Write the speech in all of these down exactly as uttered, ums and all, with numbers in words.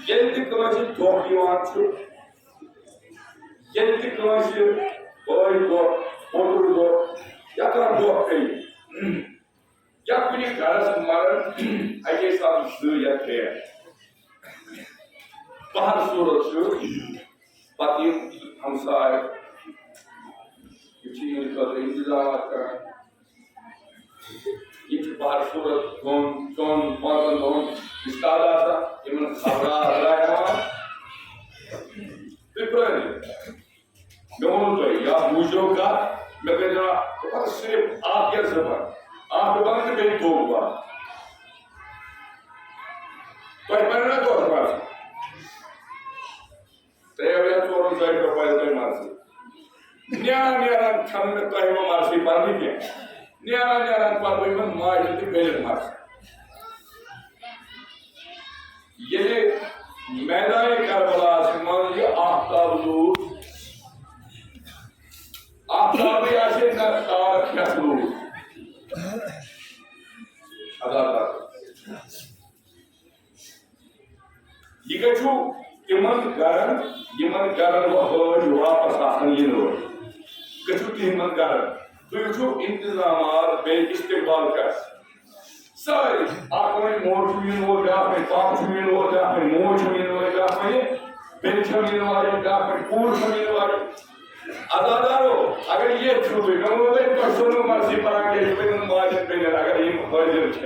ییٚلہِ تہِ کٲنٛسہِ دۄکھ یِوان چھُ، ییٚلہِ تہِ کٲنٛسہِ بٲے دۄہ، پوٚتُر دۄہ یا کانٛہہ دۄہ پیٚیہِ، یا کُنہِ گرس مرن اَکے ساتہٕ زٕ یا ترٛےٚ، بہر صوٗرت چھُ پتہٕ یِم ہمساے، یِم چھِ یِہنٛدِ خٲطرٕ انتظامات کران۔ یِم چھِ بہر صوٗرت دۄن، ژۄن، پانٛژن دۄہن استاد آسان، یِمن خبرا ہبرا ہٮ۪وان۔ تُہۍ پرٛٲرِو۔ مےٚ ووٚنوُ تۄہہِ، یا بوٗزِو کَتھ، مےٚ کٔرۍزیو نہٕ پَتہٕ صرف اَکھ یا زٕ بَنٛد۔ اَکھ بَنٛد تہٕ بیٚیہِ دوٚن بَنٛد۔ تۄہہِ بَنہِ نا دۄہ مرضی؟ ترٛیٚیو یا ژورو ذٲکرو بَنہِ تۄہہِ مرضی۔ نیران نیران چھَنہٕ مےٚ تۄہہِ وۄنۍ مرضی پَرنہِ کینٛہہ۔ نیران نیران پَرٕ بہٕ یِمَن ماجہِ تہٕ بیٚنٮ۪ن مرضی۔ ییٚلہِ میدانِ کربلاہَس منٛز یہِ آفتاب لوٗر، آفتابٕے آسہِ نہ تارک ہٮ۪تھ لوٗر۔ ادا کر۔ یہِ گژھِ تِمن گرن، یِمن گرن وۄنۍ حٲج واپس آسن یِنہٕ وٲلۍ۔ گژھِ تِمن گرن۔ تُہۍ وٕچھِو انتظامات بیٚیہِ استقبال کیٛاہ آسہِ۔ سٲری، اکھ وَنہِ مول چھُم یِنہٕ وول، بیٛاکھ وَنہِ پاپہٕ چھُم یِنہٕ وول، بیٛاکھ وَنہِ موج چھَم یِنہٕ وول، بیٛاکھ وَنہِ بیٚنہِ چھَم یِنہٕ واجٮ۪ن، بیٛاکھ وَنہِ کوٗر چھَم یِنہٕ واجٮ۪ن۔ عزادارو، اگر ییٚتہِ چھُو تُہۍ، مےٚ ووٚنوُ تۄہہِ، تۄہہِ چھُو نہٕ مرضی پَران کینٛہہ، یہِ چھُ تُہٕنٛدٮ۪ن ماجٮ۪ن بیٚنٮ۪ن، اگر یِم حٲضِر چھِ۔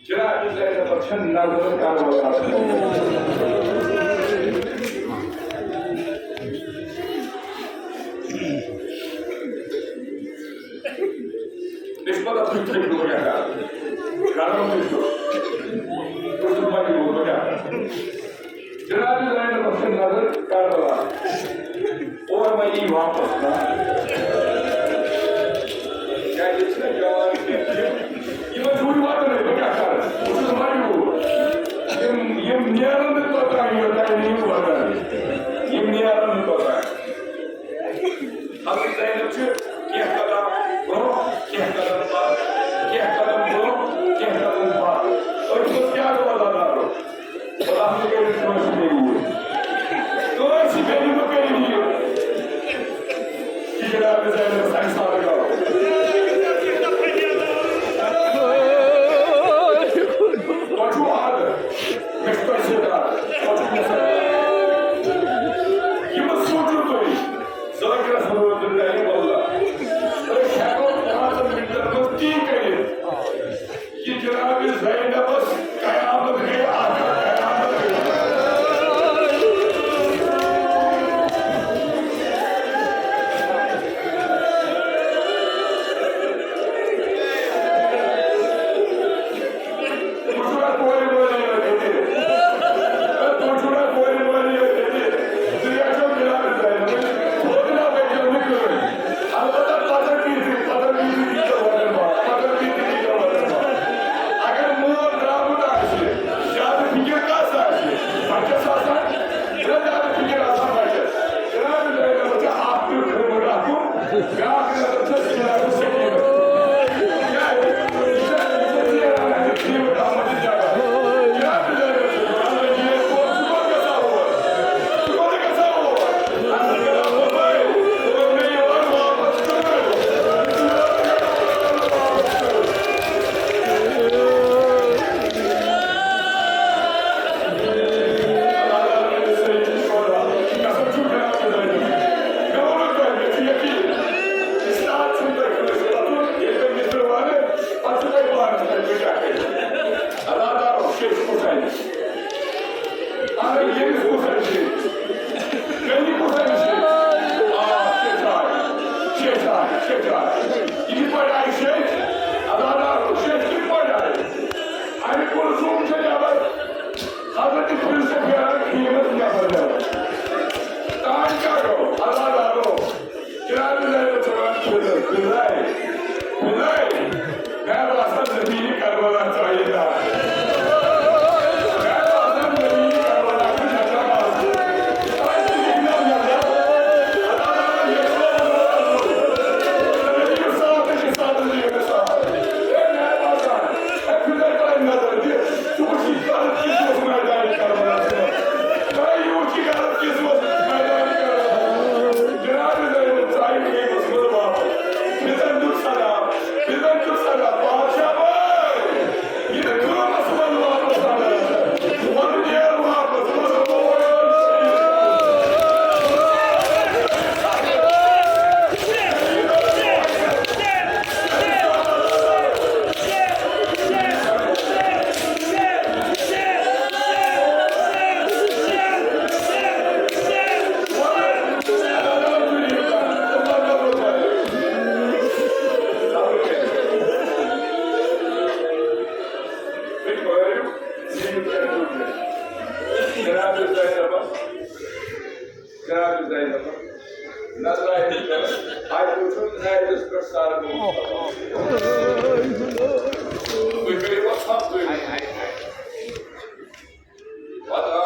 جناب زینبَس چھےٚ نظر کربلاہَس کُن۔ مےٚ چھُ پتہ تُہۍ کیٛاہ چھِو کران۔ کران تُہۍ چھِو۔ بہٕ چھُس مجبوٗر، بہٕ کیٛاہ کرٕ؟ جناب زینبَس چھےٚ نظر کربلا۔ اور وۄنۍ یی واپس نا۔ کیٛازِ یہِ چھِنہ جوان کینٛہہ تِم۔ یِمن چھُ وُنہِ واتُن، بہٕ کیٛاہ کرٕ؟ بہٕ چھُس مجبوٗر۔ یِم، یِم نیرن نہٕ توٚتام، یوٚتام نہٕ یِم واتن۔ یِم نیرن نہٕ توٚتام۔ حضرت زینب چھِ کینٛہہ قدم برٛونٛہہ، کینٛہہ قدم پتھ، کینٛہہ قدم برٛونٛہہ، کینٛہہ قدم پتھ۔ أتھۍ منٛز کیٛاہ گوٚو عزادارو؟ خۄدا مہٕ کٔرِنۍ کٲنٛسہِ بیٚنہِ یہِ۔ کٲنٛسہِ بیٚنہِ مہٕ کٔرِنۍ یہِ۔ یہِ جناب زینب سانہِ ساتہٕ گوٚو۔ تۄہہِ چھُو عادت، مےٚ چھُ تۄہہِ سۭتۍ عادت، تۄہہِ چھُو مےٚ سۭتۍ عادت۔ یہِ مہٕ سوٗنٛچِو تُہۍ۔ ذٲکرَس روزٕ دُنیاہہِ واللہ۔ أسۍ ہٮ۪کو پانٛژن مِنٹَن منٛز تی کٔرِتھ۔ یہِ جناب زینبَس قیامت گٔے آخر، قیامت گٔے۔ تُہۍ چھِو نا کورِ مٲلۍ یوت ییٚتہِ؟ تُہۍ چھِو نا کورِ مٲلۍ یوت ییٚتہِ؟ تُہۍ ٲسِو بِلال زینب، تھوٚد نا بٔچھِو نہٕ کٕہٕنۍ۔ البتہ پتھر پیٖنتہِ، پتھر پیٖنتہِ دیٖزیو وَتَن باگ، پتھر پیٖنتہِ دیٖزیو وَتَن باگ۔ اگر مول درٛامُت آسہِ، زیادٕ فِکِر کَس آسہِ؟ بَچَس آسان، چھِنہ زیادٕ فِکِر آسان بَچَس؟ جناب زینب چھِ اَکھ تیُتھ کھووُر اَکھ۔ بیٛاکھ نظر چھِ سیٖنَس سۭتۍ۔ کیٛازِ؟ یہِ چھِ، یہِ چھِ زیران اَسہِ قۭمت احمد جگہ۔ کیٛاہ بِچٲرۍ چھِ وَنان، یہِ کوٚت، ژٕ کوٚت گژھان اوس؟ ژٕ کوٚت گژھان اوس؟ اَسہِ گژھان اوس بھائی، ژٕ وَن مےٚ یورٕ واپس۔ قسم چھُ خۄداے سٕنٛدۍ۔ مےٚ ووٚنوُ تۄہہِ، مےٚ چھُ یقیٖن، اِسلام چھُنہٕ تۄہہِ کٲنٛسہِ پَتُن، ییٚلہِ تۄہہِ مِصر وَنہٕ، پَتہٕ چھُ تۄہہِ پانَس تام بہٕ کیٛاہ کَرٕ۔ عزادارو، شیٚچھ کُس اَنہِ؟ اَگر ییٚمِس کُس اَنہِ شیٚچھ؟ مےٚ یہِ کُس اَنہِ شیٚچھ؟ آ، شیٚچھ آے، شیٚچھ آے، شیٚچھ آے۔ یہِ کِتھ پٲٹھۍ آیہِ شیٚچھ؟ عزادارو، شیٚچھ کِتھ پٲٹھۍ آیہِ؟ اَمہِ کُلثوم چھےٚ نٮ۪بر۔ حضرت پھِرِ چھےٚ پھیران خیٖمس نٮ۪بر نٮ۪بر۔ تام کیٛاہ گوٚو؟ عزادارو، جناب زینب چھِ وَنان، پھِرِ، پھِرِ، پھِرِ۔ مےٚ باسان، نبی کربلا ژایہِ دار۔ مےٚ باسان، نبی کربلا چھُ نٮ۪بر آسان۔ تۄہہِ تہِ لیکھنو جناب زینبس، جناب زینبس نظرِ عزت، آیہِ وُچھُن نَرِس پٮ۪ٹھ سر گوٚمُت۔ تُہۍ کٔرِو اَتھ فتوی۔ پتہٕ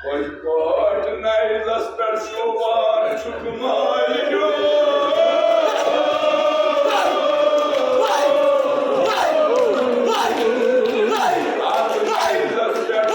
پٔتۍ پٲٹھۍ نَرِس پٮ۪ٹھ شوٗبان چھُکھ مالِیو۔ اَتھ نَرِس پٮ۪ٹھ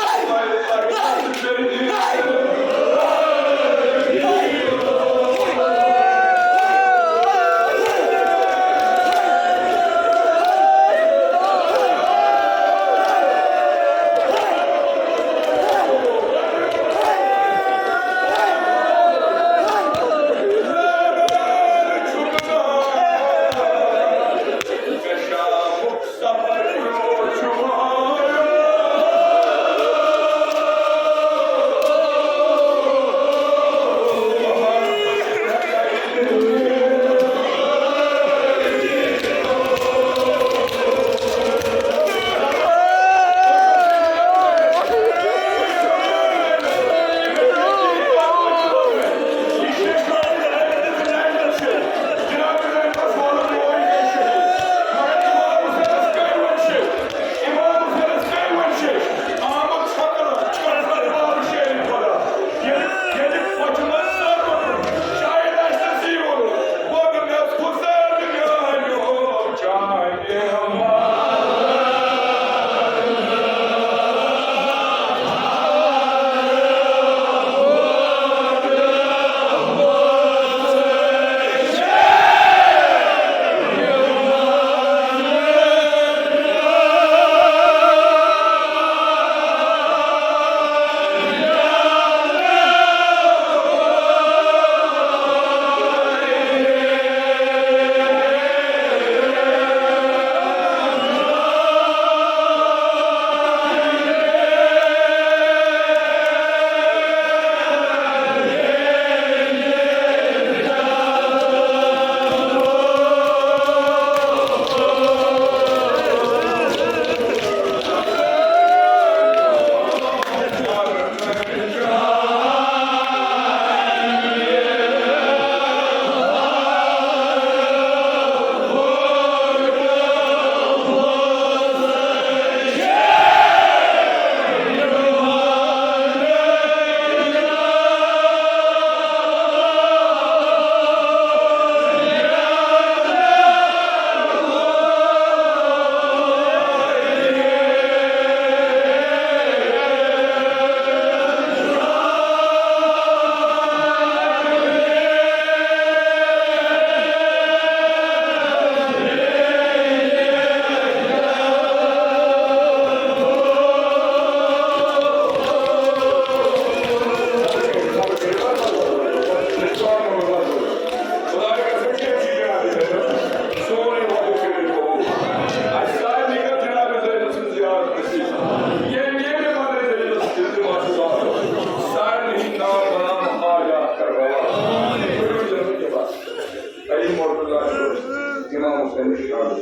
علی مرتضیٰ چھُ امام حسین شان۔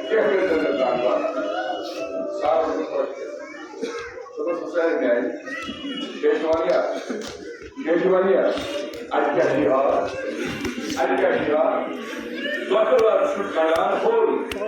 کیٛاہ کٔرۍ تٔمۍ دانٛگا؟ سارے چھِ خۄش۔ دوٚپُس، "حسین میٛانہِ کیٛاہ چھِ وَنان یَتھ؟ کیٛاہ چھِ وَنان یَتھ؟ اَتہِ کیٛاہ چھِ یاد؟ اَتہِ کیٛاہ چھِ یاد؟ لۄکُٹ لۄکُٹ چھُ کھنٛڈان ہوٚل۔"